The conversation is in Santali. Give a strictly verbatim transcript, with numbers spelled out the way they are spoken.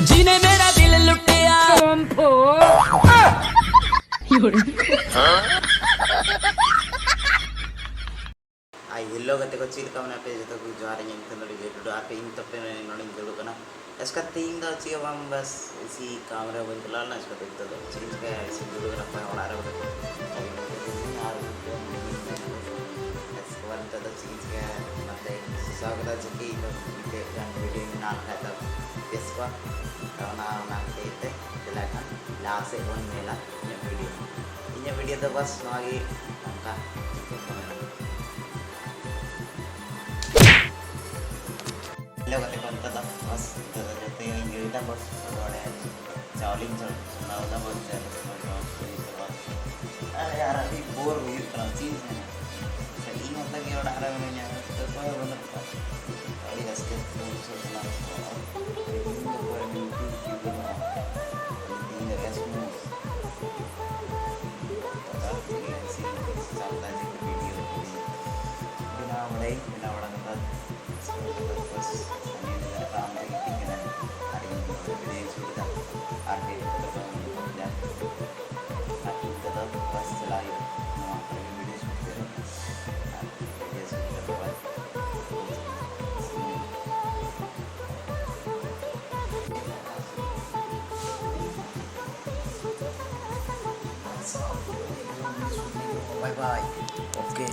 जी ने मेरा दिल लुटिया। आई हेलो गते को, ᱪᱮᱫ ᱞᱮᱠᱟ ᱢᱮᱱᱟᱜ ᱯᱮ? ᱡᱚᱛᱚ ᱠᱚ ᱡᱚᱦᱟᱨ, ᱤᱧ ᱧᱩᱛᱩᱢ ᱫᱚ ᱰᱤᱡᱮ ᱴᱩᱰᱩ᱾ ᱟᱨ ᱤᱧ ᱛᱚᱯᱮ ᱱᱚᱰᱮᱧ ᱫᱩᱲᱩᱵ ᱠᱟᱱᱟ᱾ ᱮᱥᱠᱟ ᱛᱮᱦᱮᱧ ᱫᱚ ᱪᱮᱫ ᱦᱚᱸ ᱵᱟᱝ, ᱵᱟᱥ ᱤᱥᱤ ᱠᱟᱢ ᱨᱮ ᱵᱟᱹᱧ ᱪᱟᱞᱟᱣ ᱞᱮᱱᱟ᱾ ᱮᱥᱠᱟ ᱛᱮ ᱱᱤᱛᱚᱜ ᱫᱚ ᱪᱮᱫ ᱤᱧ ᱪᱤᱠᱟᱹᱭᱟ? ᱤᱥᱤ ᱫᱩᱲᱩᱵ ᱠᱟᱱᱟ ᱯᱮ ᱚᱲᱟᱜ ᱨᱮ ᱵᱚᱞᱮ᱾ ᱟᱨ ᱮᱥᱠᱟ ᱱᱤᱛᱚᱜ ᱫᱚ ᱪᱮᱫ ᱤᱧ ᱪᱤᱠᱟᱹᱭᱟ? ᱚᱱᱟᱛᱮ ᱥᱚᱥᱟ ᱠᱟᱫᱟ ᱡᱮ ᱠᱤ ᱤᱧ ᱫᱚ ᱢᱤᱫᱴᱮᱡ ᱜᱟᱱ ᱵᱷᱤᱰᱤᱭᱳ ᱵᱮᱱᱟᱣ ᱞᱮᱠᱷᱟᱡ ᱫᱚ ᱵᱮᱥ ᱠᱚᱜᱼᱟ᱾ ᱛᱚ ᱚᱱᱟ, ᱚᱱᱟ ᱠᱷᱟᱹᱛᱤᱨ ᱛᱮ ᱪᱟᱞᱟᱜ ᱠᱷᱟᱱ ᱞᱟᱦᱟ ᱥᱮᱫ ᱵᱚᱱ ᱧᱮᱞᱟ ᱤᱧᱟᱹᱜ ᱵᱷᱤᱰᱤᱭᱳ᱾ ᱤᱧᱟᱹᱜ ᱵᱷᱤᱰᱤᱭᱳ ᱫᱚ ᱵᱟᱥ ᱱᱚᱣᱟ ᱜᱮ, ᱱᱚᱝᱠᱟ ᱪᱮᱫ ᱠᱚ ᱢᱮᱱᱟ᱾ ᱦᱮᱞᱳ ᱜᱟᱛᱮ ᱠᱚ, ᱱᱤᱛᱚᱜ ᱫᱚ ᱵᱟᱥ, ᱱᱤᱛᱚᱜ ᱫᱚ ᱡᱚᱛᱚ ᱜᱮ ᱤᱧ ᱜᱮ ᱦᱩᱭᱩᱜᱼᱟ ᱵᱟᱥ᱾ ᱱᱚᱰᱮ ᱪᱟᱣᱞᱮᱧ ᱪᱚᱸᱫᱟ ᱞᱮᱫᱟ ᱵᱟᱥ, ᱪᱟᱣᱞᱮ ᱪᱚᱸᱫᱟ ᱞᱮᱫᱟ ᱵᱟᱥ᱾ ᱟᱨᱮ ᱭᱟᱨ, ᱟᱹᱰᱤ ᱵᱳᱨ ᱦᱩᱭᱩᱜ ᱠᱟᱱᱟ, ᱪᱮᱫ ᱤᱧ ᱢᱮᱱᱟ? ᱥᱮ ᱤᱧ ᱢᱚᱛᱚ ᱜᱮ ᱚᱲᱟᱜ ᱨᱮ ᱢᱤᱱᱟᱹᱧᱟ, ᱚᱠᱚᱭ ᱦᱚᱸ ᱵᱟᱹᱱᱩᱜ ᱠᱚᱣᱟ᱾ ᱟᱹᱰᱤ ᱨᱟᱹᱥᱠᱟᱹ ᱵᱩᱡᱷᱟᱹᱜ ᱠᱟᱱᱟ᱾ ᱛᱮᱦᱮᱧ ᱫᱚ ᱚᱠᱚᱭ ᱦᱚᱸ ᱰᱤᱭᱩᱴᱤ ᱵᱟᱹᱱᱩᱜᱼᱟ᱾ ᱛᱮᱦᱮᱧ ᱫᱚ ᱨᱮᱥᱴ ᱢᱳᱰ᱾ ᱵᱮᱱᱟᱣ ᱵᱟᱲᱟᱭ, ᱵᱮᱱᱟᱣ ᱵᱟᱲᱟ ᱠᱟᱛᱮ ᱵᱟᱥ ᱱᱤᱭᱟᱹ ᱫᱚ ᱟᱨᱟᱢ ᱛᱮ ᱜᱤᱛᱤᱡ ᱠᱟᱱᱟ᱾ ᱟᱨ ᱤᱧ ᱫᱚ ᱵᱷᱤᱰᱤᱭᱳᱧ ᱥᱩᱴ ᱮᱫᱟ᱾ ᱟᱨ ᱰᱮᱴ ᱠᱟᱛᱮ ᱵᱟᱝ ᱦᱩᱭᱩᱜ ᱠᱟᱱᱟ᱾ ᱟᱨ ᱤᱧ ᱛᱮᱫᱚ ᱵᱟᱥ ᱪᱟᱞᱟᱣ ᱦᱩᱭᱩᱜᱼᱟ᱾ ᱱᱚᱣᱟ ᱠᱚᱨᱮ ᱜᱮ ᱵᱷᱤᱰᱤᱭᱳ ᱥᱩᱴ ᱠᱟᱛᱮ ᱟᱨ ᱵᱷᱤᱰᱤᱭᱳ ᱥᱩᱴ ᱠᱟᱛᱮ ᱵᱟᱥ ᱵᱟᱭ ᱵᱟᱭ᱾ ᱳᱠᱮ᱾